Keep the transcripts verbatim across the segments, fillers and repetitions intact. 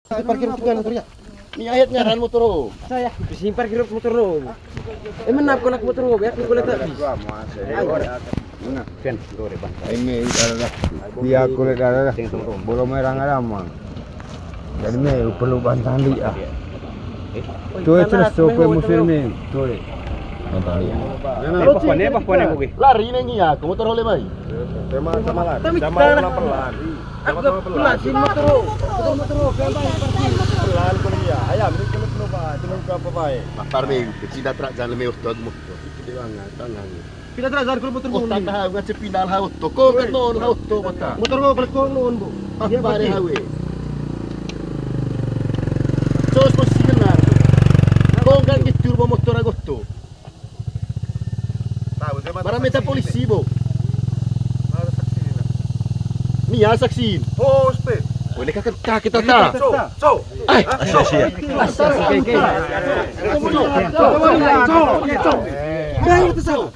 Parkir tinggal motor ya. Ni ayat nyaran motor ho. Saya, bisi parkir motor ho. Eh, menap kolak motor ho, biar aku lihat tak bis. Ken, gore bang. Ini adalah dia kulit adalah bolong merah ramang. Jadi me perlu bantahan dia. Tuh, terus tuh, kue musir nih, tuh. Bantahan dia. Apa kuan, apa kuan, apa kuan? Lari nih ya, aku motor oleh mai. Sama, sama lari. Sama pelan-pelan. Aku pelan sih motor. Motor, motor, pelan, pelan. Pelan, pelan, ya. Ayam, ini pelan, pelan, Pak. Cuma buka apa, Pak? Lapar nih, tidak terak jalan me otot motor. Itu dia banget, tangan. Pila terakhir kalau motor muni. Otak ha, ngace pindah ha oto. Ko kan non ha oto mata. Motor ko balik ko non, Bu. Apa deh hawe? Cos posisi benar. Ko kan gitu bawa motor ha oto. Bara meta polisi, Bu. Nia saksi. Oh, spe. Boleh kakak kita ta. So, so. Ai, asia, asia. Asia, asia. Ayo, kita so.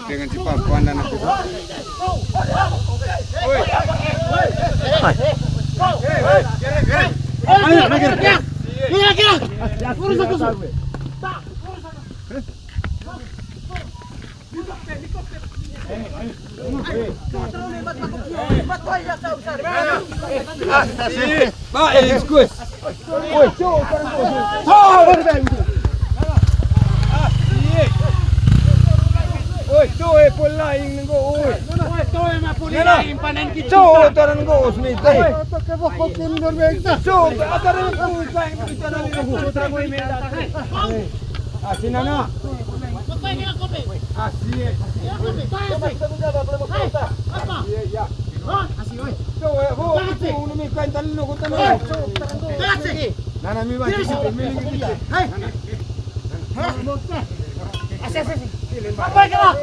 Dengan si Papuan dan aku. Ayo, minggir. Minggir, minggir. Lurus satu, satu. Ba, eh, squeeze. Oi, tuh, eh, polaing nenggo, oi. Oi, tuh, eh, ma polaing panen kita. Tuh, taran nenggo, sini, teh. Oi, tuh, ke bokok ini, Norwegia. Tuh, ada yang polaing, kita ada yang Asin, anak. Asin. Asin, ya. Nana, mi ba, mi, mi, mi. Hai. Asin, asin, asin. Apa ini, Pak?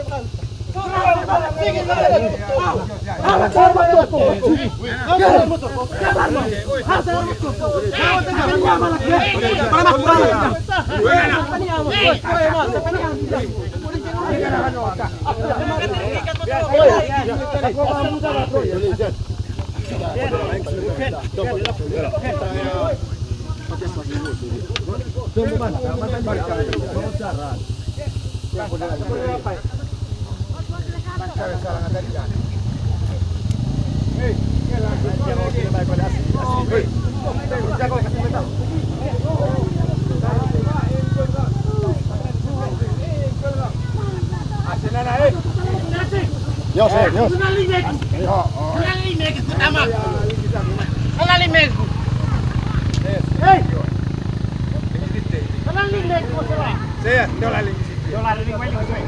Yo, sih, yo. Kenali meku. Yo, oh. Kenali meku pertama. Kenali meku. Hei. Kenali meku, saudara. Saya, dola lagi. Dola lagi, wali, wali.